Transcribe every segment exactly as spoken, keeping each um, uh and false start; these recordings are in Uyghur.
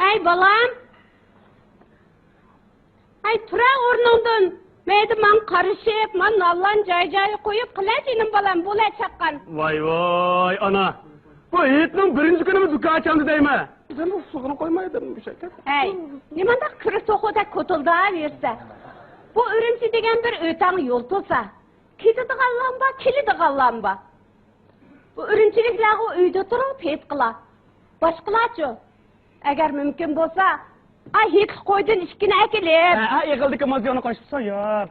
ھەي، بالام! ھەي، تۇرە ئورنۇڭدىن! مەيدە ماڭا قارىشىپ، مانا نانلارنى جاي-جايىغا قويۇپ، قىلە جېنىم بالام، بولە چاققان. ۋاي، ۋاي، ئانا! بۇ ھېيتنىڭ بىرىنچى كۈنىمۇ دۇكان ئاچامدۇ دەيمەن. ئۆزۈمنىڭ سۇغىنى قويمايدۇ مۇشۇ ئەكەم. ھەي، نېمانداق كىرا توخۇدەك كوتۇلداۋېرىسە. بۇ ئۈرۈمچى دېگەن بىر ئۆتەڭ يول توسا. كېتىدىغانلارمۇ بار، كېلىدىغانلارمۇ بار. بۇ ئۈرۈمچىلىكلەرغۇ ئۆيدە تۇرۇپ ھېيت قىلا. باشقىلارچۇ؟ ئەگەر مۇمكىن بولسا، ئاي ھېيتلىق قويدىن ئىككىنى ئەكېلىپ. ھە، ھە، ئېغىلدىكى مازىيانى قوشۇپ سويۇپ.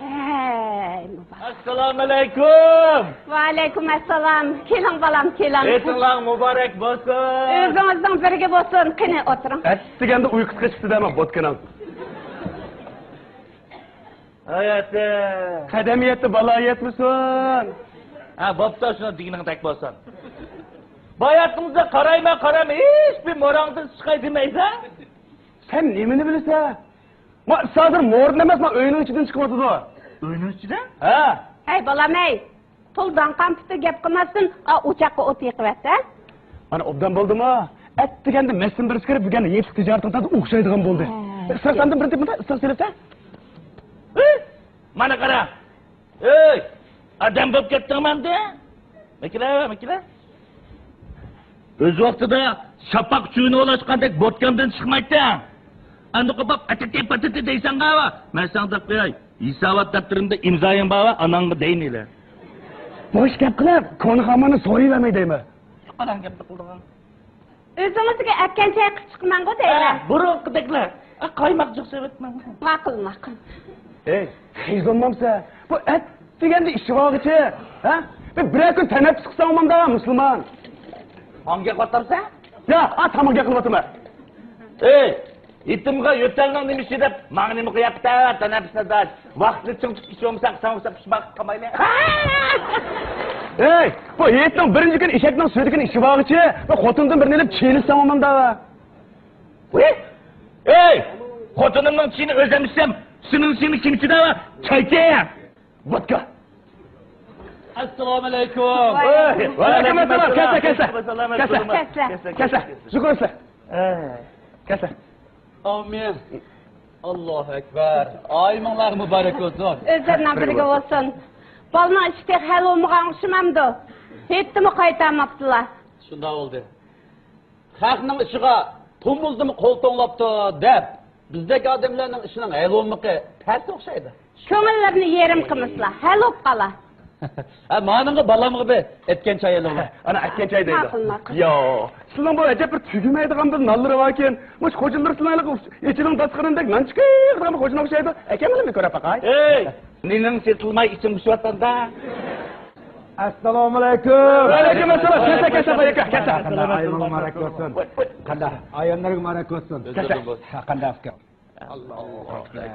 ھەي، مۇبارەك. ئەسسالامۇئەلەيكۇم. ۋەئەلەيكۇم ئەسسالام. كېلىڭ بالام، كېلىڭ. ھېيتىڭلار مۇبارەك بولسۇن. ئۆزىڭىزنىڭ بىرگە بولسۇن. قېنى ئولتۇرۇڭ. ئەتىگەندە ئۇيقۇسى قېچىپتۇ دەمە بوتكىنىڭ. ھاياتى. قەدەم يەتتى، بالا يەتمىسۇن. ھە، بوپتۇ، شۇنى دېگىنىڭدەك بولسۇن. باياتقىمىزدا قارايمەن، قارايمەن، ھېچبىر موراڭدىن چىقاي دېمەيسەن. سەن نېمىنى بىلىسەن؟ ما، ھازىر موردىن ئەمەس، ما، ئۆينىڭ ئىچىدىن چىقىۋاتىدۇ. ئۆينىڭ ئىچىدە؟ ھە. ھەي، بالام، ھەي. تولا داڭقان پۇتى گەپ قىلماستىن، ئا، ئوچاققا ئوت يېقىۋەت، ھە؟ مانا ئوبدان بولدىمۇ؟ ئەتىگەندە مەسىلىنى بىرسى كىرىپ، بۈگۈن ھېيتلىق تىجارىتىڭ تازا ئوخشايدىغان بولدى. ھە. ئىسراق ساندىن بىر، بىر، ئىسراق سېلىپسەن؟ ھە؟ مانا قارا. ئەي، ئادەم بولۇپ كەتتىڭمۇ ئەمدى؟ مەكىلە، مەكىلە. ئۆز ۋاقتىدا شاپاق چۈۋىنى ئولاشقاندەك بوتكامدىن چىقمايتتىڭ. ئەمدى قوپاپ ئەتىتى پاتىتى دەيسەن غاۋا. مەن ساڭا دەپ قوياي. ھېسابات دەپتىرىمدە ئىمزايىڭ بارغا، ئاناڭغا دەيمىلى. بوش گەپ قىلىپ، كونا خاماننى سورىيىۋەرمەي دەيمەن. يوقالاڭ گەپنى قىلدىغان. ئۆزىڭىزگە ئەتكەن چاي قىلىپ چىقىمەنغۇ دەيمەن. ھە، بۇرۇنقىدەكلا. ئە، قايماق جۇق سېۋەتمەن. ماقۇل، ماقۇل. ئەي، خىزونمامسە؟ بۇ ئەتىگەندە ئىششىۋالغىچە، ھە؟ بىر، بىرەر كۈن تەنەپپۇس قىلساڭ ئوماندا، مۇسۇلمان. ماڭا گەپ قىلىۋاتامسەن؟ يا، ئا، تامغا گەپ قىلىۋاتىمەن. ئەي، يېتىمغا يۆتەلنىڭ نېمە ئىشى دەپ، ماڭا نېمە قىلىپ تەنەپپۇس ئاداش. ۋاقتىنى چىڭ تۇتۇپ ئىش بولمىسا، قىساڭ قىساپ ئىش باقىپ قالمايلى. ئەي، بۇ ھېيتنىڭ بىرىنچى كۈنى ئېشەكنىڭ سۈيىدىكىنى ئىششىۋالغىچە، بۇ خوتۇندىن بىرنى ئېلىپ چېيىنىساڭ ئوماندا. ۋىي! ئەي! خوتۇنۇمنىڭ چېيىنى ئۆزۈم ئىچسەم، سېنىڭ چېيىنى كىم ئىچىدۇ؟ چايچى! ۋودكا! ئەسسالامۇئەلەيكۇم. ۋەئەلەيكۇم ئەسسالام. كەلسە، كەلسە. كەلسە. كەلسە. كەلسە. يۇقىرى كەلسە. كەلسە. ئامىن. ئاللاھۇ ئەكبەر. ئايىمىڭلار مۇبارەك بولسۇن. ئۆزلىرىنىڭ بىرگە بولسۇن. بالىنىڭ ئىشى تېخى ھەل بولمىغان ئوخشىمامدۇ؟ ھېيتتىمۇ قايتارماپتىلا. شۇنداق بولدى. خەقنىڭ ئىشىغا تومۇزدىمۇ قول توڭلاپتۇ دەپ، بىزدەك ئادەملەرنىڭ ئىشىنىڭ ھەل بولمىقى تەس ئوخشايدۇ. كۆڭۈللىرىنى يېرىم قىلمىسىلا، ھەل بولۇپ قالا. ھە، مانىڭغا بالامغا بىر ئەتكەن چاي ئېلىڭلار. ئانا ئەتكەن چاي دەيدۇ. ماقۇل، ماقۇل. يا، سىلىنىڭ بۇ ئەجەب بىر تۈگىمەيدىغان بىر نانلىرى باركەن. مۇشۇ خوجىلىرى سىلىنىڭ ئېچىنىڭ داستىخىنىدەك نان چىقىرىدىغان بىر خوجىنى ئوخشايدۇ. ئەكەڭلارنى بىر كۆرۈپ باقاي. ئەي، نېنىڭ سېتىلماي ئىچىڭ پىشىۋاتقاندا؟ ئەسسالامۇئەلەيكۇم. ۋەئەلەيكۇم ئەسسالام. كەلسە، كەلسە، باياكا، كەلسە. قانداق ئايىمىڭ مۇبارەك بولسۇن. قانداق ئاياللىرىڭ مۇبارەك بولسۇن. كەلسە. ھە، قانداق ئۇكام؟ ئاللاھۇ ئەكبەر.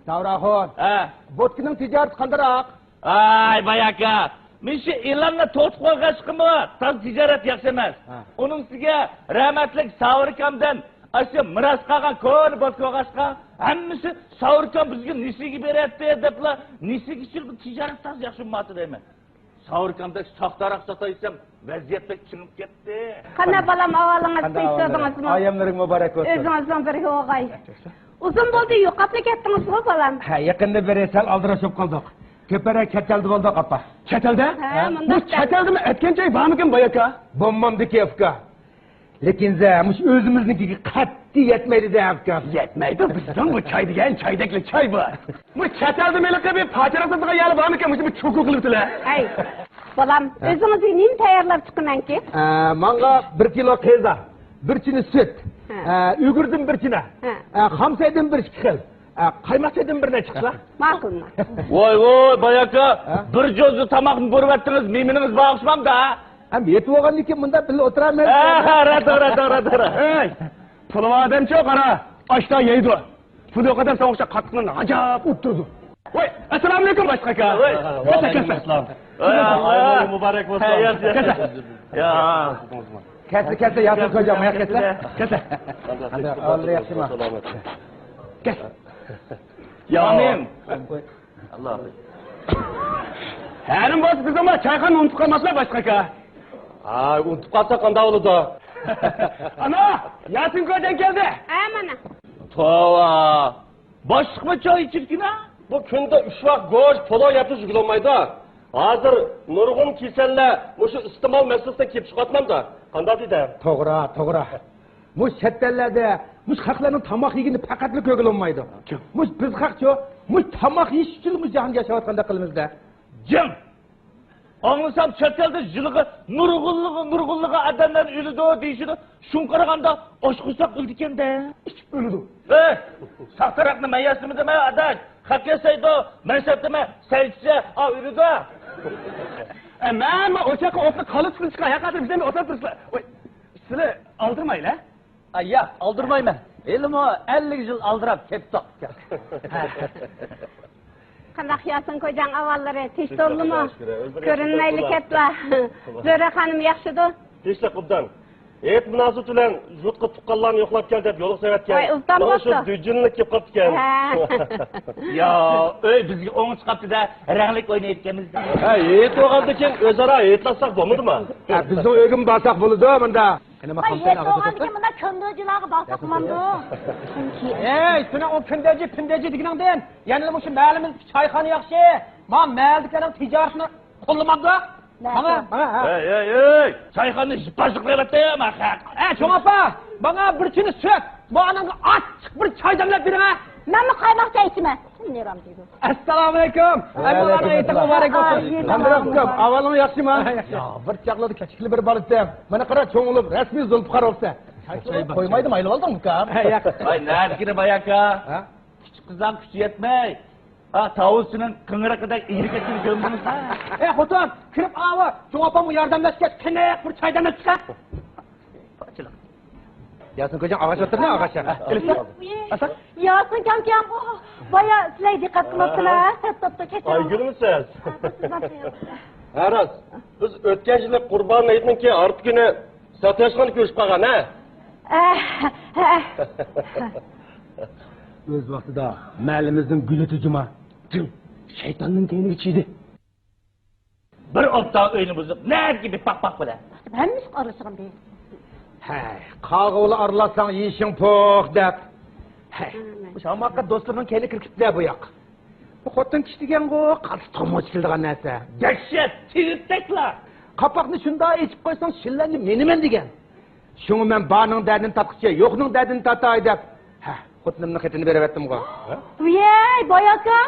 داۋراخۇن. ھە. بوتكىنىڭ تىجارىتى قانداقراق؟ ئاي، باياكا. مەن شۇ ئېلاننى توختىتىپ قويغاچقىمۇ، تازا تىجارەت ياخشى ئەمەس. ھە. ئۇنىڭ ئۈستىگە رەھمەتلىك ساۋۇر ئاكامدىن ئاشۇ مىراس قالغان كونا بوتكا بولغاچقا، ھەممىسى ساۋۇر ئاكام بىزگە نېسىگە بېرەتتى دەپلا، نېسىگە چۈشۈرۈپ تىجارەت تازا ياخشى بولمايتتى دەيمەن. ساۋۇر ئاكامدەك ساختىراق ساتايسەن، ۋەزىيەت بەك چىڭىپ كەتتى. قانداق بالام، ئەھۋالىڭىز، قانداق ئەھۋالىڭىز؟ تىنچلاندىڭىزمۇ؟ ئايەملىرىڭ مۇبارەك بولسۇن. ئۆزىڭىزنىڭ بىرگە بولغاي. ئۇزۇن بولدى، يوقاپلا كەتتىڭىزغۇ بالام. ھە، يېقىندا بىر سەل ئالدىراش بولۇپ قالدۇق. كۆپرەك چەت ئەلدە بولدۇق، ئاپا. چەت ئەلدە؟ ھە، بۇ مۇنداق چەت ئەلدىمۇ ئەتكەن چاي بارمىكىن، باياكا؟ بولمامدىكى ئۇكا. لېكىن زە، مۇشۇ ئۆزىمىزنىڭكىگە قەتئىي يەتمەيدۇ-دە، ئۇكا. يەتمەيدۇ، بىزنىڭ بۇ چاي دېگەن چايدەكلا چاي بۇ. بۇ چەت ئەلدە ھېلىقى بىر پاچىراق ساتىدىغان يەرلەر بارمىكەن، مۇشۇ بىر چوقۇ قىلىۋېتىلە. ھەي، بالام، ھە؟ ئۆزىڭىزگە نېمە تەييارلاپ چىقىمەنكى؟ ئە، ماڭا بىر كىلو قىزا، بىر چىنە سۈت، ھە. ئە، ئۆگۈردىن بىر چىنە، ھە. ئە، خام سەيدىن بىر ئىككى خىل، ئە، قايماق سەيدىن بىر نەچچە قىسا. ماقۇل، ماقۇل. ۋاي، ۋاي، باياكا، ھە؟ بىر جوزا تاماقنى بۇرىۋەتتىڭىز، مېھمىنىڭىز بار ئوخشىمامدا؟ ھەم يېتىۋالغاندىن كېيىن مۇنداق بىللە ئولتۇرالمايمىز. ھە، ھە، راست، راست، راست، راست. ئەي، پۇلى بار ئادەمچۇ، قارا، ئاشتا يەيدۇ. پۇلى يوق ئادەم ساڭا ئوخشاپ قاتتىقنى ئاجاپ ئۇتتۇرىدۇ. ۋاي، ئەسسالامۇئەلەيكۇم، باشقا ئاكا. ۋاي. كەلسە، كەلسە. ۋەئەلەيكۇمئەسسالام. ۋاي، ۋاي، ۋاي، مۇبارەك بولسۇن. ھە، ياز، ياز. كەلسە. يا. كەلسە، كەلسە، ياسىن خوجام، يا كەلسە. كەلسە. قانداق، ئەھۋاللار ياخشىمۇ؟ كەلسە. يا. ئامىن. ئاللا. ھەرىم بولسا بىزمۇ چايخانىنى ئۇنتۇپ قالماسلا، باشقا ئاكا. ھاي، ئۇنتۇپ قالسا قانداق بولىدۇ؟ ئانا، ياسىن كوجاڭ كەلدى. ھە، مانا. توۋا. باشلىقمۇ چاي ئىچىدىكىنا؟ بۇ كۈندە ئۈچ ۋاق گۆش، پولو يەپلا يۈرگىلى بولمايدۇ. ھازىر نۇرغۇن كېسەللەر مۇشۇ ئىستېمال مەسىلىسىدىن كېلىپ چىقىۋاتمامدا. قانداق دېدى؟ توغرا، توغرا. مۇشۇ چەت ئەللەردە مۇشۇ خەقلەرنىڭ تاماق يېگىنىنى پەقەتلا كۆرگىلى بولمايدۇ. مۇشۇ بىز خەقچۇ، مۇشۇ تاماق يېيىش ئۈچۈنلا مۇشۇ جاھاندا ياشاۋاتقاندەك قىلىمىزدە. جىڭ! ئاڭلىسام، چەت ئەلدە يىلىغا نۇرغۇنلىغان، نۇرغۇنلىغان ئادەملەر ئۆلىدۇ دېيىشىدۇ. شۇڭا قارىغاندا، ئاچ قورساق ئۆلىدىكەن-دە. ئىچىپ ئۆلىدۇ. ھەي، ساختىراقنى مەن ياسىمىدىم، ھەي، ئاداش. خەق ياسايدۇ، مەن سەپتىمەن، سەن ئىچسە، ئا، ئۆلىدۇ. ئە، مەن، مەن ئوچاققا ئوتنى قالىسىنى چىقار، ھەقىقەتەن بىزنى ئوتلاپ تۇرسىلا. ۋاي، سىلى ئالدىرمايلا. ئا، ياق، ئالدىرمايمەن. ھېلىمۇ ئەللىك يىل ئالدىراپ كەپتۇق. قانداق ياسىن كوجاڭ ئەھۋاللىرى؟ تىنچ تولدىمۇ؟ كۆرۈنمەيلى كەتلا. زۆرە خانىم ياخشىدۇ؟ تىنچلىق ئوبدان. ھېيت مۇناسىۋىتى بىلەن يۇرتقا تۇغقانلارنى يوقلاپ كەل دەپ يولغا سەۋەتكەن. ۋاي، ئۇلتام مانا شۇ بوپتۇ. دۈجۈنلۈك كېلىپ قاپتىكەن. ھە. يا، ئۆي بىزگە ئوڭ چىقاپتۇ-دە، رەڭلىك ئوينايدىكەنمىز. ھە، ھېيت بولغاندىن كېيىن ئۆزئارا ھېيتلاشساق بولمىدىما؟ ھە، بىزنىڭ ئۆيگىمۇ بارساق بولىدۇ مۇندا. قېنى، ما، ۋاي، خامسەن ھېيت ئاغا بولغاندىن كېيىن مۇنداق كۆندۈرجىلارغا بارساق بولمامدۇ؟ ئەي، سېنىڭ ئۇ كۈندەجى، پۈندەجى دېگىنىڭدىن يەنىلا مۇشۇ مەھەللىمىزدىكى چايخانا ياخشى. ما مەھەللىدىكىلەرنىڭ تىجارىتىنى قوللىمامدۇ؟ ماڭا، ماڭا، ھە. ھەي، ھەي، ھەي! چايخانىنى يىپاشلىق قىلىۋەتتى، ما خەق. ئە، چوڭ ئاپا، ماڭا بىر چىنە سۈت، مانىڭغا ئاچچىق بىر چاي دەملەپ بېرىڭە. مەنمۇ قايماق چاي ئىچىمەن. نېرام دېدى. ئەسسالامۇئەلەيكۇم. ۋەئەلەيكۇم ئەسسالام. ھەممىڭلارنىڭ ھېيتى مۇبارەك بولسۇن. ھە، ئايدىڭ ئۇكام، ئەھۋالىڭ ياخشىمۇ؟ ھە، ياخشى. يا، بىر چاغلاردا كىچىكلا بىر بالا ئىدىم. مانا قارا، چوڭ بولۇپ رەسمىي زۇلپىقار بولسا. چاي قويمايدىمۇ، ئايلىۋالدىڭمۇ ئۇكام؟ ھە، ياق. ۋاي، نەدىكىنى باياقى؟ ھە؟ كىچىك قىزلارغا كۈچى يەتمەي، ھە، تاۋۇزچىنىڭ قىڭرىقىدەك ئېگىپ كەتكىنى كۆرمىدىڭىزمۇ؟ ئەي خوتۇن، كىرىپ ئاۋۇ، چوڭ ئاپامغا ياردەملەشكەچ، تىنىق بىر چاي دەملەپ چىقە. ياسىن كوجاڭ ئاغاچ ئولتۇرما، ئاغاچ. ياسىن كامكام، بايا سىلەرگە دىققەت قىلماپتىلا، سەت توپتا كەچۈرۈڭ. ئايگۈلمۇ سىز؟ ھە راست، بىز ئۆتكەن يىلى قۇربان ھېيتنىڭكى ئارتە كۈنى ساتىياشخانا كۆرۈشۈپ قالغان، ھە؟ ھە، ھە. ئۆز ۋاقتىدا مەھەللىمىزنىڭ گۈلى جۇما، جىڭ، شەيتاننىڭ كەينىگە چىدى. بىر ئوبدان ئۆينى بۇزۇپ، نەدىكى بىر پاق-پاق بىلەن. ھەممىسى ئارىلىشىدىغان بىر. ھەي، قاغىۋىلا ئارىلاشساڭ يېيىشىڭ پوق دەپ. ھەي، مۇشۇ ھاماقەت دوستلىرىنىڭ كەينىگە كىرىپ كېتىپتىلە بۇ ياق. بۇ خوتۇن كىشى دېگەنغۇ، قالتىس تومۇچ كېلىدىغان نەرسە. دەھشەت، تېۋىپتەكلا. قاپاقنى شۇنداق ئېچىپ قويساڭ، شىنلەنگە مېنىمەن دېگەن. شۇڭا مەن بارنىڭ دەردىنى تارتقۇچە، يوقنىڭ دەردىنى تارتاي دەپ، ھە، خوتۇنۇمنىڭ خېتىنى بېرىۋەتتىمغۇ. ۋىيەي، باي ئاكا،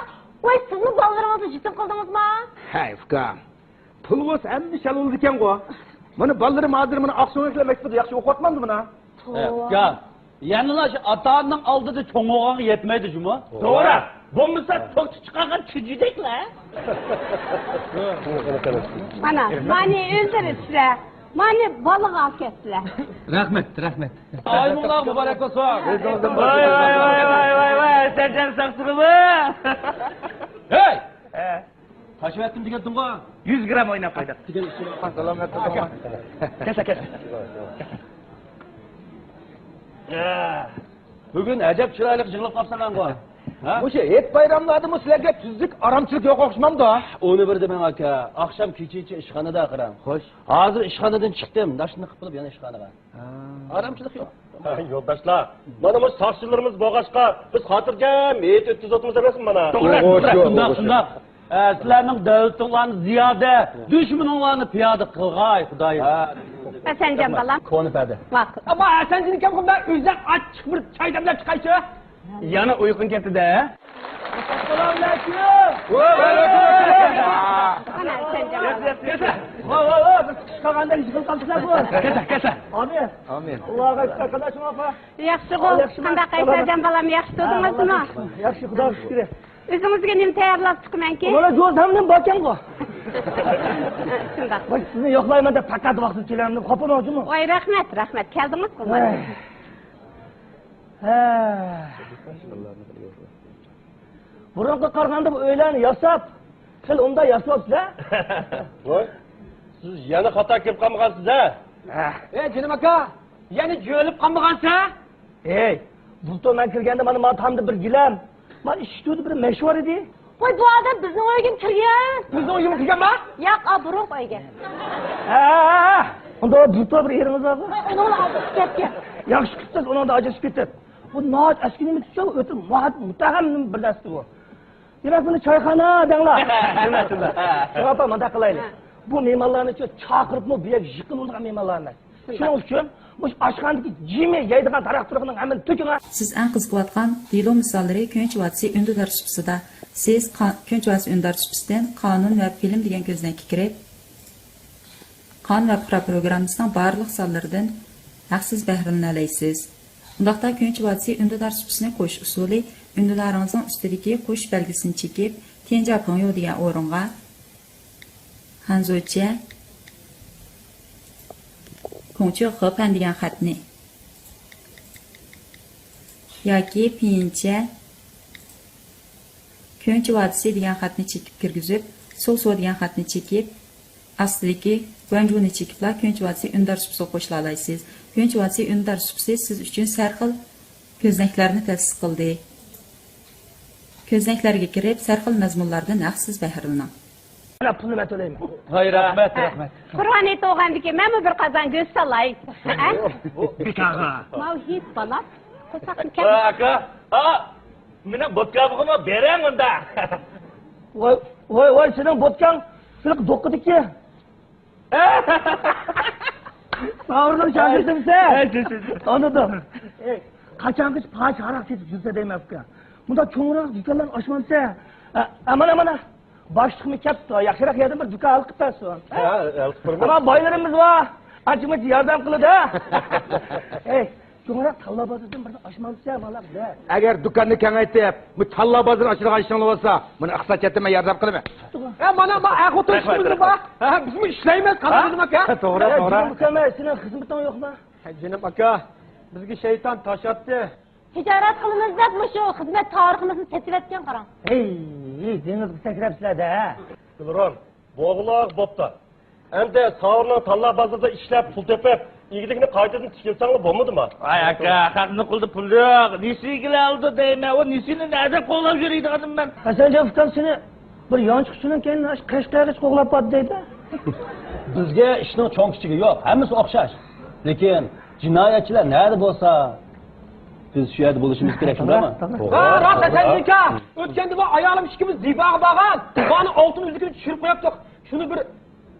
ۋاي، سىزمۇ بالىلىرىڭىزنى يېتىم قىلدىڭىزما؟ ھەي، ئۇكام، پۇل بولسا ھەممە ئىش ھەل بولىدىكەنغۇ. مانا بالىلىرىم ھازىر مانا ئاقسۆڭەكلەر مەكتىپىدە ياخشى ئوقۇۋاتمامدۇ مانا؟ توۋا. ئۇكام، يەنىلا شۇ ئاتا-ئانىنىڭ ئالدىدا چوڭ بولغانغا يەتمەيدۇ جۇمۇ. توغرا. بولمىسا توكتا چىقارغان چۈجىدەكلەر. مانا، مانى ئۆزلىرى سىلەر. مانى بالىغا ئاكەتسىلەر. رەھمەت، رەھمەت. ئايىمىڭلارغا مۇبارەك بولسۇن. ۋاي، ۋاي، ۋاي، ۋاي، ۋاي، ۋاي، سەن جان ساقچىغىمۇ؟ ھەي! ھە. تاشىۋەتتىم دېگەنتىڭغۇ؟ يۈز گرام ئويناپ قويدۇق. دېگەن ئىشىم. سالامەت بولۇڭ. كەسە، كەسە. يا. بۈگۈن ئەجەب چىرايلىق يىغىلىپ قاپسەن ئاڭغۇ. ھە؟ مۇشۇ ھېيت بايراملاردىمۇ سىلەرگە تۈزۈك ئارامچىلىق يوق ئوخشىمامدۇ؟ ئۇنى بىر دېمەڭ ئاكا. ئاخشام كېچىچە ئىشخانىدا قاراڭ. خوش. ھازىر ئىشخانىدىن چىقتىم، ناشتىنى قىلىپ بولۇپ يەنە ئىشخانىغا. ھە. ئارامچىلىق يوق. ھە، يولداشلار، مانا مۇشۇ ساقچىلىرىمىز بولغاچقا، بىز خاتىرجەم ھېيت ئۆتكۈزۈۋاتىمىز ئەمەسمۇ مانا؟ توغرا، توغرا، شۇنداق، شۇنداق. ئە، سىلەرنىڭ دۆلىتىڭلارنى زىيادە، دۈشمىنىڭلارنى پىيادە قىلغاي، خۇدايىم. ھە. ھەسەنجان بالام. كونا پەدە. ماقۇل. ئەمما ھەسەنجان ئىكەنغۇ، مەن ئۆزۈم ئاچچىق بىر چاي دەملەپ چىقايچۇ. يەنە ئۇيقۇڭ كەتتى-دە. ئەسسالامۇئەلەيكۇم. ۋەئەلەيكۇم ئەسسالام. مانا، سەنجان. كەتە، كەتە. ۋا، ۋا، ۋا، بىر چىقىش قالغاندەك يىغىلىپ قاپسىلەر بۇ. كەتە، كەتە. ئامىن. ئامىن. ئاللاھۇ ئەكبەر، قانداق شۇڭا ئاپا؟ ياخشىغۇ. ياخشىمۇ؟ قانداق قايسەنجان بالام، ياخشى تۇردىڭىزمۇ؟ ياخشى، خۇداغا شۈكرى. ئۆزىڭىزگە نېمە تەييارلاپ چىقىمەنكى؟ مانا جوزامنىم باركەنغۇ. شۇنداق. ۋاي، سىزنى يوقلايمەن دەپ پەقەت ۋاقتىدا كېلەمدىم، خاپا بولماڭ جۇمۇ. ۋاي، رەھمەت، رەھمەت. كەلدىڭىزغۇ. ۋاي. ھە. بۇرۇنقىغا قارىغاندا بۇ ئۆيلەرنى ياساپ، خېلى ئوبدان ياسىۋاپسىز-ھە؟ ۋاي، سىز يەنە خاتا كېلىپ قالمىغانسىز-ھە؟ ھە. ئەي، جېنىم ئاكا، يەنە جۆيلۈپ قالمىغانسىز-ھە؟ ھەي، بۇلتۇر مەن كىرگەندە مانا، مانا تامدا بىر گىلەم، مانا ئىشىك تۈۋىدە بىر مەش بار ئىدى. ۋاي، بۇ ئادەم بىزنىڭ ئۆيگىمۇ كىرگەن؟ بىزنىڭ ئۆيگىمۇ كىرگەنما؟ ياق، ئا، بۇرۇنقى ئۆيگە. ھە، ھە، ھە. ئۇندا بىر تور بىر ئېرىڭىز بارغۇ؟ ھە، ئۇنىڭلا ئاجرىشىپ كەتكەن. ياخشى قىپسىز، ئۇنىڭدا ئاجرىشىپ كېتىپ. بۇ ناھايىتى ئەسكىنىمىز ئۈچۈن ئۆتە مۇتەھەم بىر نەرسە بۇ. دېمەك، بۇنى چايخانا دەڭلار. ھۆرمەتلىك. شۇڭا ئاپا، مۇنداق قىلايلى. بۇ مېھمانلارنى چاقىرىپمۇ، بۇ يەرگە يېقىن بولىدىغان مېھمانلار ئەمەس. شۇنىڭ ئۈچۈن مۇشۇ ئاشخانىدىكى جىمى يەيدىغان تاراق-تۇرۇقنىڭ ھەممىنى تۆكۈڭ. سىز ئەڭ قىزىقىۋاتقان دېلو مىساللىرى كۆنچى ۋاتىسى ئۈندىدار سۇپىسىدا. سىز قا-، كۆنچى ۋاتىسى ئۈندىدار سۇپىسىدىن قانۇن ۋە فىلىم دېگەن كۆزنەككە كىرىپ، قانۇن ۋە پۇقرا پروگراممىسىنىڭ بارلىق سانلىرىدىن ھەقسىز بەھرىلىنەلەيسىز. ئۇنداقتا كۆنچى ۋاتىسى ئۈندىدار سۇپىسىنى قوشۇش ئۇسۇلى، ئۈندىدارىڭىزنىڭ ئۈستىدىكى قوشۇش بەلگىسىنى چېكىپ، تيەنجياپېڭيو دېگەن ئورۇنغا، خەنزۇچە، كۇڭچيۇ خېپەن دېگەن خەتنى ياكى پىنيىنچە، كۆنچى ۋاتىسى دېگەن خەتنى چېكىپ كىرگۈزۈپ، سوسو دېگەن خەتنى چېكىپ، ئاستىدىكى گۇەنجۇنى چېكىپلا كۆنچى ۋاتىسى ئۈندىدار سۇپىسىغا قوشۇلالايسىز. كۆنچى ۋاتىسى ئۈندىدار سۇپىسى سىز ئۈچۈن سەرخىل كۆزنەكلەرنى تەسىس قىلدى. كۆزنەكلەرگە كىرىپ، سەرخىل مەزمۇنلاردىن ھەقسىز بەھرىلىنىڭ. مانا پۇلنى مەن تۆلەيمەن. ھاي، رەھمەت، رەھمەت. قۇربان ھېيت بولغاندىكىن مەنمۇ بىر قازان گۆش سالاي. ھە؟ بۇ بىكارغا. ماۋۇ ھېيت بالا. قورساقنى كەم. ھە، ئاكا. ھا، مېنىڭ بوتكامغىمۇ بېرىڭ ئۇندا. ۋاي، ۋاي، ۋاي، سېنىڭ بوتكاڭ سىلىق دوققىدىكى. ساۋۇرنىڭ شاگىرتىمسەن؟ ھەي، چۈشۈن. تونۇدۇم. ئەي، قاچانغىچە پاچ ھاراق سېتىپ يۈرسە دەيمەن، ئۇكا. مۇنداق چوڭراق دۇكانلارنى ئاچمامسەن؟ ئە، ئە، مانا، مانا. باشلىقمۇ كەپتۇ. ياخشىراق يەردىن بىر دۇكان ھەل قىلىپ بەرسۇن. ھە، ھەل قىلىپ بېرىمەن. ئەمما بايلىرىمىز بار. ئانچە-مۇنچە ياردەم قىلىدۇ. ئەي، چوڭراق تاللا بازىرىدىن بىرنى ئاچمامسەن، مانا بىلە. ئەگەر دۇكاننى كېڭەيتىپ، بۇ تاللا بازىرىنى ئاچىدىغان ئىشىڭلار بولسا، مېنى ئىقتىساد جەھەتتىن مەن ياردەم قىلىمەن. ھە، مانا، ما، ئەر-خوتۇن ئىشىمىزمۇ بار. ھە، بىزمۇ ئىشلەيمىز، قازانىمىز ئاكا. توغرا، ھە، توغرا. جېنىم ئۇكام، سېنىڭ خىزمىتىڭ يوقما؟ ھە، جېنىم ئاكا، بىزگە شەيتان تاشاتتى. تىجارەت قىلىمىز دەپ مۇشۇ خىزمەت تارىخىمىزنى سېتىۋەتكەن، قاراڭ. ھەي، دېڭىزغا سەكرەپسىلەر-دە. گۈلران، بولغۇلار بوپتۇ. ئەمدى ساۋۇرنىڭ تاللا بازىرىدا ئىشلەپ پۇل تېپىپ، ئىگىلىكنى قايتىدىن تىكلىسەڭلار بولمىدىمۇ؟ ۋاي ئاكا، خەقنىڭ قولىدا پۇل يوق. نېسىگە ئالىدۇ دەيمەن. ئۇ نېسىنى نەدە قوغلاپ يۈرىدىغانمەن مەن؟ ھەسەنجان ئۇكام سېنى بىر يانچۇقچىنىڭ كەينىدىن ئاشۇ قەشقەرگىچە قوغلاپ باردى دەيدۇ. بىزگە ئىشنىڭ چوڭ كىچىكى يوق، ھەممىسى ئوخشاش. لېكىن جىنايەتچىلەر نەدە بولسا، بىز شۇ يەردە بولۇشىمىز كېرەك، توغرا، شۇنداقمۇ؟ توغرا. ھە، راست، ھەسەنجان ئۇكا. ئۆتكەندە بۇ ئايالىم ئىككىمىز دىباغا بارغان، دىبانىڭ ئالتۇن ئۈزۈكىنى چۈشۈرۈپ قويۇپتۇق. شۇنى بىر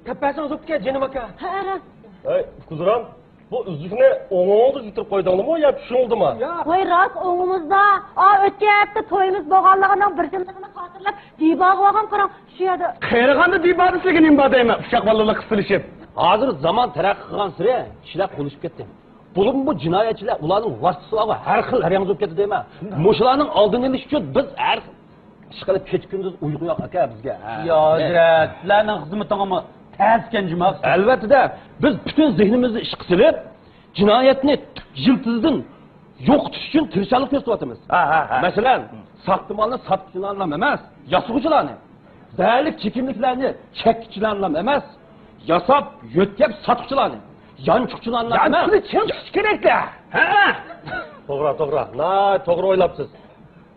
تەپەسىڭىز بوپتىكەن، جېنىم ئاكا. ھە، راست. ھەي، ئۇكىزىرام، بۇ ئۈزۈكنى ئوڭۇڭدا يىتىرىپ قويدۇڭلىمۇ يا چۈشۈڭدىمۇ؟ ياق. ۋاي، راست ئوڭىمىزدا. ئا، ئۆتكەن ھەپتە تويىمىز بولغانلىقىنىڭ بىر يىللىقىنى خاتىرىلەپ دىباغا بارغان، قاراڭ، شۇ يەردە. قېرىغاندا دىبادا سىلىگە نېمە بار دەيمەن، ئۇششاق بالىلار قىستىلىشىپ. ھازىر زامان تەرەققىي قىلغانسېرى كىشىلەر قۇۋلىشىپ كەتتى. بولۇپمۇ بۇ جىنايەتچىلەر، ئۇلارنىڭ ۋاسىتىسى بارغۇ، ھەر خىل ھەر ياڭزىپ كەتتى دەيمەن. مۇشۇلارنىڭ ئالدىنى ئېلىش ئۈچۈن بىز ھەر ئىشقىلىپ كېچە-كۈندۈز ئۇيقۇ يوق ئاكا بىزگە. ھە. يا ھەزرەت، سىلەرنىڭ خىزمىتىڭىزمۇ تەسكەن جۇما. ئەلۋەتتە، بىز پۈتۈن زېھنىمىزنى ئىشقا سېلىپ، جىنايەتنى تۈپ يىلتىزىدىن يوقىتىش ئۈچۈن تىرىشچانلىق كۆرسىتىۋاتىمىز. ھە، ھە، ھە. مەسىلەن، ساختا مالنى ساتقۇچىلارنىلا ئەمەس، ياسىغۇچىلارنى، دەلىك چېكىملىكلەرنى چەككۈچىلەرنىلا ئەمەس، ياساپ، يۆتكەپ ساتقۇچىلارنى، يانچۇقچىلارنىلا ئەمەس. يانچۇقنى چىڭ تۇتۇش كېرەكتە. ھە! توغرا، توغرا. ناھايىتى توغرا ئويلاپسىز.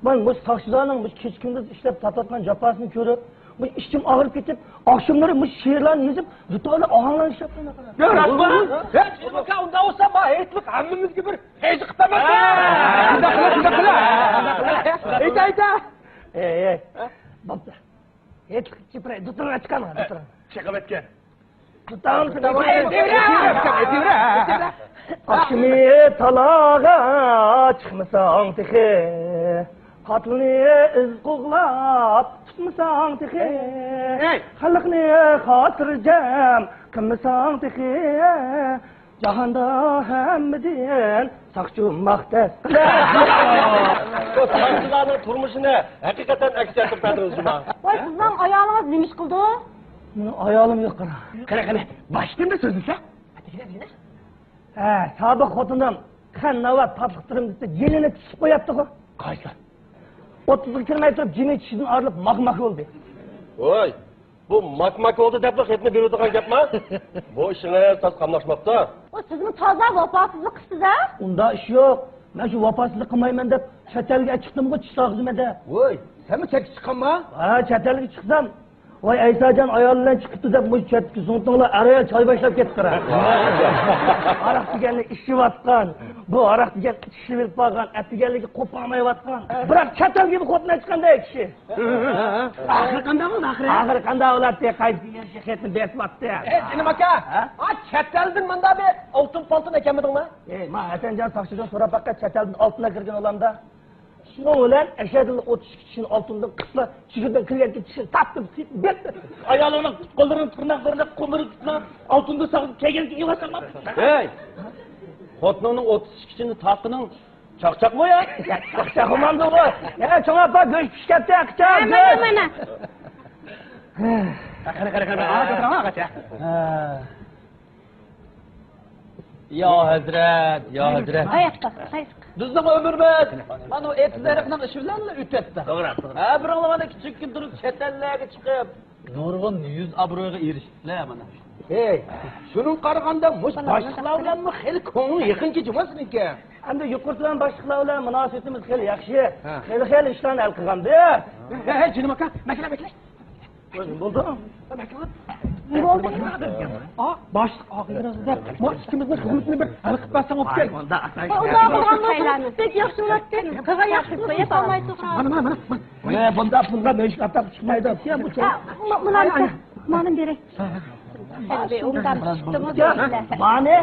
مانا مۇشۇ ساقچىلارنىڭ مۇشۇ كېچە-كۈندۈز ئىشلەپ تارتىۋاتقان جاپاسىنى كۆرۈپ، مۇشۇ ئىچىم ئاغرىپ كېتىپ، ئاخشاملىرى مۇشۇ شېئىرلارنى يېزىپ، دۇتارلىق ئاھاڭلارنى ئىشلەپ قويۇۋاتىمەن. يا، راستمۇ؟ ھە، جېنىم ئاكا، ئۇنداق بولسا، ما ھېيتلىق ھەممىمىزگە بىر ھېيت قىلىپ بەرمەسمۇ؟ ھە. ئۇنداق قىلە، ئۇنداق قىلە. ئېيت، ئېيت. ئەي، ئەي. بوپتۇ. ھېيتلىق چېپىراي، دۇتىرىڭنى چىقارما، دۇتىرىڭنى. چېقىپ ئۆتكەن. دۇتاڭنى ئاخشىمى تالاغا چىقمىساڭ تېخى، قاتىلنى ئىز قوغلاپ تۇتمىساڭ تېخى، خەلقنى خاتىرجەم قىلمىساڭ تېخى، جاھاندا ھەممىدىن ساقچى ماختەس. بۇ ساقچىلارنىڭ تۇرمۇشىنى ھەقىقەتەن ئەكس ئەتتۈرۈپ بەردىڭىز جۇما. ۋاي، سىزنىڭ ئايالىڭىز نېمە ئىش قىلىدۇ؟ مېنىڭ ئايالىم يوق، قارا. قېنى، قېنى، باشتىن بىر سۆزلىسە. ھە، سابىق خوتۇنۇم خەن ناۋات تاتلىق تۇرۇم دېسە، يېنىنى چىشلىپ قوياتتىغۇ. قايسى؟ ئوتتۇزغا كىرمەي تۇرۇپ، جىمى چىشىدىن ئايرىلىپ، ماك-ماك بولدى. ۋاي، بۇ ماك-ماك بولدى دەپلا خېتىنى بېرىۋېتىدىغان گەپما؟ بۇ ئىشىڭىز تاز قاملاشماپتۇ. ئۇ سىزمۇ تازا ۋاپاسىزلىق قىپسىز-ھە؟ ئۇنداق ئىش يوق. مەن شۇ ۋاپاسىزلىق قىلمايمەن دەپ چەت ئەلگە چىقتىمغۇ چىش سالغۇزىمەن دە. ۋوي، سەنمۇ چەتكە چىققانما؟ ھە، چەت ئەلگە چىقسام، ۋاي ئەيساجان ئايالى بىلەن چىقىپتۇ دەپ مۇشۇ چەتتىكى زۇڭتۇڭلار ئەر-ئايال چاي باشلاپ كەتتى قارا. ھاراق دېگەننى ئىچىۋاتقان، بۇ ھاراق دېگەن ئىچىشىپ ئېلىپ بارغان، ئەتىگەنلىكى قوپالمايۋاتقان. بىراق چەت ئەلگە بىر خوتۇن ئاچقاندەك كىشى. ئاخىرى قانداق بولدى ئاخىرى؟ ئاخىرى قانداق بولاتتى؟ قايسى يەرگە خېتىنى بېسىۋاتتى؟ ئەي جېنىم ئاكا، ھە؟ ئا چەت ئەلدىن مۇندا بىر ئالتۇن پالتۇن ئەكەلمىدىڭمۇ؟ ئەي ما ھەسەنجان ساقچىدىن سوراپ باققىن، چەت ئەلدىن ئالتۇن ئەكىرگەن ئۇلاردا. شۇنىڭ بىلەن ئەشەدىن ئوتتۇز ئىككى كىشىنى ئالتۇندىن قىسلا، چىشىدىن كىرگەنكى چىشىنى تارتتىم، سىيىپ بەرتتىم. ئايالىڭنىڭ قوللىرىنى، تىرناقلىرىنى قومۇرۇپ، ئالتۇندا ساغلىپ كەلگەنكى ئىۋاساڭلار. ھەي! خوتۇنۇڭنىڭ ئوتتۇز ئىككى كىشىنى تارتقىنىڭ چاقچاقمۇ يا؟ چاقچاق بولمامدۇ بۇ؟ يا چوڭ ئاپا، گۆش پىشىپ كەتتى، قىچان، ھە، مانا، گۆش. مانا. قارا، قارا، قارا، قارا. ھە. يا ھەزرەت، يا ھەزرەت. ئاياقتا، قايسى؟ بىزنىڭ ئۆمرىمىز مانا ئېتىز ئېرىقنىڭ ئىشى بىلەنلا ئۆتەتتى. توغرا، توغرا. ھە، بىرىڭلار مانا كىچىككىن تۇرۇپ چەت ئەللەرگە چىقىپ، نۇرغۇن يۈز ئابرۇيغا ئېرىشتىلە مانا. ھەي، شۇنىڭغا قارىغاندا مۇشۇ باشلىقلار بىلەنمۇ خېلى كۆڭلۈڭ يېقىنكى جۇما سېنىڭكى. ئەمدى يۇقىرىسى بىلەن باشلىقلار بىلەن مۇناسىۋىتىمىز خېلى ياخشى. ھە. خېلى خېلى ئىشلارنى ھەل قىلغانبىز. ھەي، ھەي، جېنىم ئاكا، مەكلە، مەكلە. نېمە بولدى؟ نېمە بولدى؟ ئا، باشلىق ئاغىنىمىز دەپ، ما ئىككىمىزنىڭ خىزمىتىنى بىر ھەل قىلىپ بەرسەڭ بوپتۇ. ئۇنداق ئاتايسىز. ئۇنداق بولغاندا بەك ياخشى بولاتتى. قىلغان ياخشى بولۇپ قالمايتتى. مانا، مانا، مانا، مانا. مانا بۇنداق پۇلغا مەن ھېچ ئاتاپ چىقمايدۇ. يا بۇ چاي. مانا بېرەي. مانا ئۇنداق چىقتىمۇ بىللە. مانا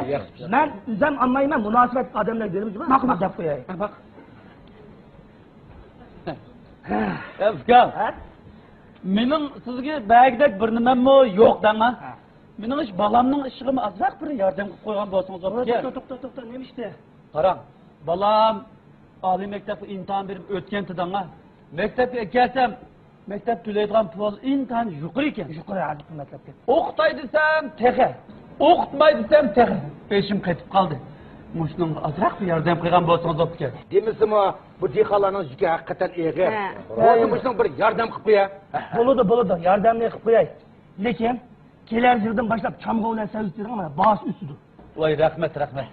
مەن ئۆزۈم ئالمايمەن، مۇناسىۋەت ئادەملەرگە بېرىمىز. ماقۇل، ماقۇل. دەپ قوياي. ھە، ماقۇل. ئە، ئۇكا. ھە؟ مېنىڭ سىزگە بەرگۈدەك بىر نېمەممۇ يوق دەڭا. ھە. مېنىڭ ئىش بالامنىڭ ئىشىغىمۇ ئازراق بىر ياردەم قىلىپ قويغان بولسىڭىز بوپتىكەن. توختا، توختا، توختا، توختا، نېمە ئىشتە؟ قاراڭ، بالام ئالىي مەكتەپكە ئىمتىھان بېرىپ ئۆتكەنتى دەڭا. مەكتەپكە ئەكەلسەم، مەكتەپ تۆلەيدىغان پۇل ئىنتايىن يۇقىرى ئىكەن. يۇقىرى ھازىرقى مەكتەپكە. ئوقۇتاي دېسەم تېخى، ئوقۇتماي دېسەم تېخى. بېشىم قېتىپ قالدى. مۇشۇنىڭغا ئازراق بىر ياردەم قىلغان بولسىڭىز بوپتىكەن. دېمىسىمۇ، بۇ دېھقانلارنىڭ يۈكى ھەقىقەتەن ئېغىر. ھە. بولدى، مۇشۇنىڭغا بىر ياردەم قىلىپ قويە. بولىدۇ، بولىدۇ، ياردەمنى قىلىپ قوياي. لېكىن، كېلەر يىلدىن باشلاپ چامغۇر بىلەن سەۋزە تېرىڭ، مانا، باھاسى ئۆسىدۇ. ۋاي، رەھمەت، رەھمەت.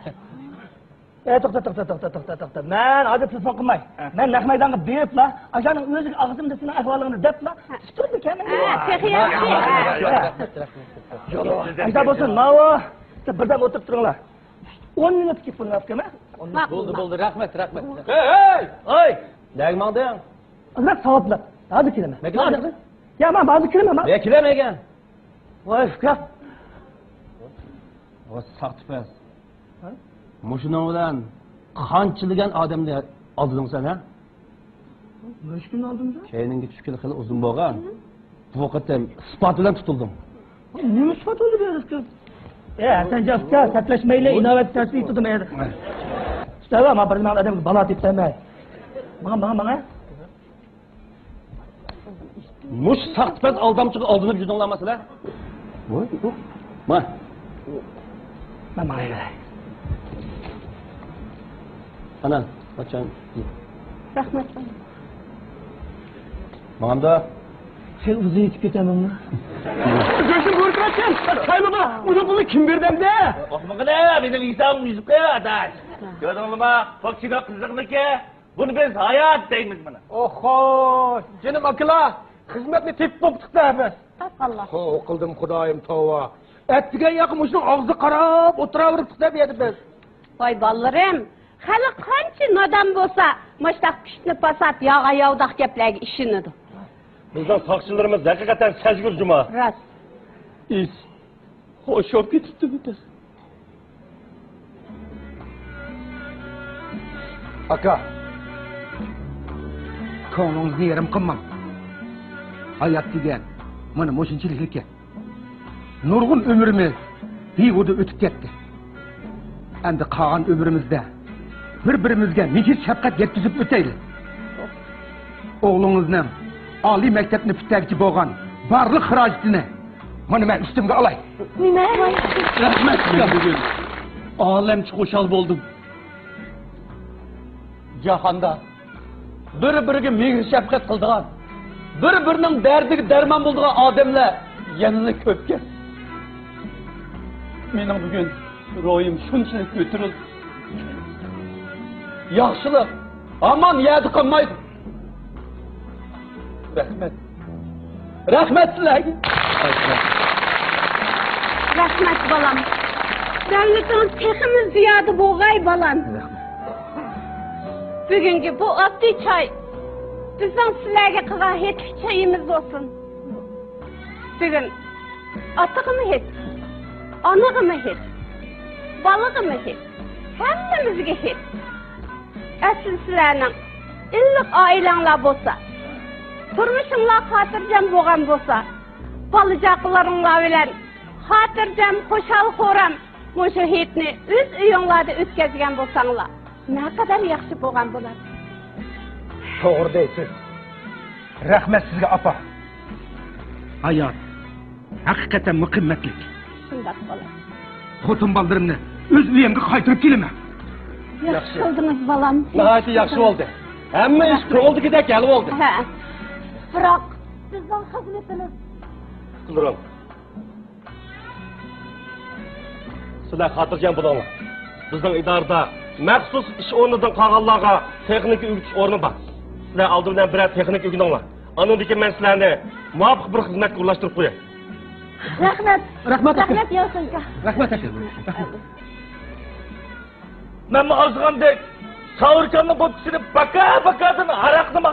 ئە، توختا، توختا، توختا، توختا، توختا. مەن ھازىر تېلېفون قىلماي. ھە. مەن نەق مەيدانغا بېرىپلا، ئاشۇنىڭ ئۆزىگە ئاغزىمدا سېنىڭ ئەھۋالىڭنى دەپلا، ھە. تۇتۇپ كەلمەي. ھە، تېخى ياخشى. ھە. ئاشۇنداق بولسۇن، ماۋۇ. سىز بىردەم ئولتۇرۇپ تۇرۇڭلار. ئون مىنۇت كېلىپ بولماپتىكەنمەن. بولدى، بولدى. رەھمەت، رەھمەت. ھەي، ھەي! ھەي! نەگە ماڭدىڭ؟ ئازراق ساۋابلاپ. ھازىر كېلىمەن. نەگە ماڭدىڭ؟ يا، مەن ھازىر كېلىمەن، مەن. نەگە كېلەلمەيگەن؟ ۋاي، ئۇكا. ۋاي، ساختىپەز. ھە؟ مۇشۇنىڭ بىلەن قانچىلىگەن ئادەمنى ئالدىدىڭ سەن، ھە؟ نەچچە كۈن ئالدىمدا؟ كەينىڭگە چۈشكىلى خېلى ئۇزۇن بولغان. بۇ قېتىم ئىسپات بىلەن تۇتۇلدۇڭ. نېمە ئىسپات بولدى بۇ يەردە؟ ئە، ھەسەنجان ئۇكا، سەتلەشمەيلى، ئىناۋەت تەسلىم تۇتۇم ئەدە. ئۈستەۋا، ما بىر نېمە ئادەمگە بالا تېپىپ بەرمەي. ماڭا، ماڭا، ماڭا. مۇشۇ ساختىپەز ئالدامچىغا ئالدىنىپ يۈردۈڭلارما سىلەر؟ ۋاي، ما. مەن ماڭاي بېرەي. ئانا، قاچان؟ رەھمەت. ماڭامدا؟ سەن ئۇزىيىپ كېتەمەنمۇ؟ گۆشنى بۇيرۇتۇۋەتكەن. قايمىما، ئۇنى پۇلنى كىم بېرىدۇ ئەمدى؟ ئاخمىقىنى، مېنىڭ ھېسابىم يۈزۈپ قويۇۋاتاش. كۆردۈڭلارما؟ پوك چىگا قىزىقمىكى؟ بۇنى بىز ھايات دەيمىز مانا. ئوخو، جېنىم ئاكىلار، خىزمەتنى تېپىپ بوپتۇق-دە بىز. تاپقانلار. خو، قىلدىم خۇدايىم، توۋا. ئەتىگەن ياقى مۇشۇنىڭ ئاغزىغا قاراپ ئولتۇراۋېرىپتۇق-دە بۇ يەردە بىز. ۋاي بالىلىرىم، خەلق قانچە نادان بولسا، مۇشۇنداق پىتنە-پاسات، ياغا-ياۋىداق گەپلەرگە ئىشىنىدۇ. بىزنىڭ ساقچىلىرىمىز ھەقىقەتەن سەزگۈر جۇما. راست. ئىس. خوش بولۇپ كېتىپتىمۇ تېخى؟ ئاكا، كۆڭلىڭىزنى يېرىم قىلماڭ. ھايات دېگەن مانا مۇشۇنچىلىك ئىكەن. نۇرغۇن ئۆمرىمىز بىھۇدە ئۆتۈپ كەتتى. ئەمدى قالغان ئۆمرىمىزدە بىر-بىرىمىزگە مېھىر-شەپقەت يەتكۈزۈپ ئۆتەيلى. ئوغلىڭىزنىڭ ئالىي مەكتەپنى پۈتتۈرگۈچى بولغان بارلىق خىراجىتىنى مانا مەن ئۈستۈمگە ئالاي. نېمە؟ رەھمەت، بۈگۈن ئالەمچە خۇشال بولدۇم. جاھاندا بىر-بىرىگە مېھىر-شەپقەت قىلىدىغان، بىر-بىرىنىڭ دەردىگە دەرمان بولىدىغان ئادەملەر يەنىلا كۆپكەن. مېنىڭ بۈگۈن روھىم شۇنچىلىك كۆتۈرۈلدى. ياخشىلىق ھامان يەردە قالمايدۇ. رەھمەت. رەھمەت سىلەرگە. رەھمەت، بالام. دەۋلىتىڭىز تېخىمۇ زىيادە بولغاي، بالام. بۈگۈنكى بۇ ئاددىي چاي بىزنىڭ سىلەرگە قىلغان ھېيتلىق چېيىمىز بولسۇن. بۈگۈن ئاتىغىمۇ ھېيت، ئانىغىمۇ ھېيت، بالىغىمۇ ھېيت، ھەممىمىزگە ھېيت. ئەسلى سىلەرنىڭ ئىللىق ئائىلەڭلار بولسا، تۇرمۇشۇڭلار خاتىرجەم بولغان بولسا، بالا-چاقىلىرىڭلار بىلەن خاتىرجەم، خۇشال-خۇرام مۇشۇ ھېيتنى ئۆز ئۆيۈڭلاردا ئۆتكۈزگەن بولساڭلار، نەقەدەر ياخشى بولغان بولار. توغرا دەيسىز. رەھمەت سىزگە، ئاپا. ھايات ھەقىقەتەنمۇ قىممەتلىك. شۇنداق، بالام. خوتۇن بالىلىرىمنى ئۆز ئۆيۈمگە قايتۇرۇپ كېلىمەن. ياخشى قىلدىڭىز، بالام. ناھايىتى ياخشى بولدى. ھەممە ئىش كۆڭۈلدىكىدەك ھەل بولدى. ھە. بىراق بىزنىڭ خىزمىتىمىز. قۇللىرىم، سىلەر خاتىرجەم بولۇڭلار. بىزنىڭ ئىدارىدە مەخسۇس ئىش ئورنىدىن قالغانلارغا تېخنىكا ئۆگىتىش ئورنى بار. سىلەر ئالدى بىلەن بىرەر تېخنىكا ئۆگىنىڭلار. ئاندىن كېيىن مەن سىلەرنى مۇۋاپىق بىر خىزمەتكە ئورۇنلاشتۇرۇپ قوياي. رەھمەت. رەھمەت، ئاكا. رەھمەت، ياۋسەنكا. رەھمەت، ئاكا. مەنمۇ ئارزۇغاندەك ساۋۇركاننىڭ بوتكىسىنى باكا-باكادىن ھاراقنىمۇ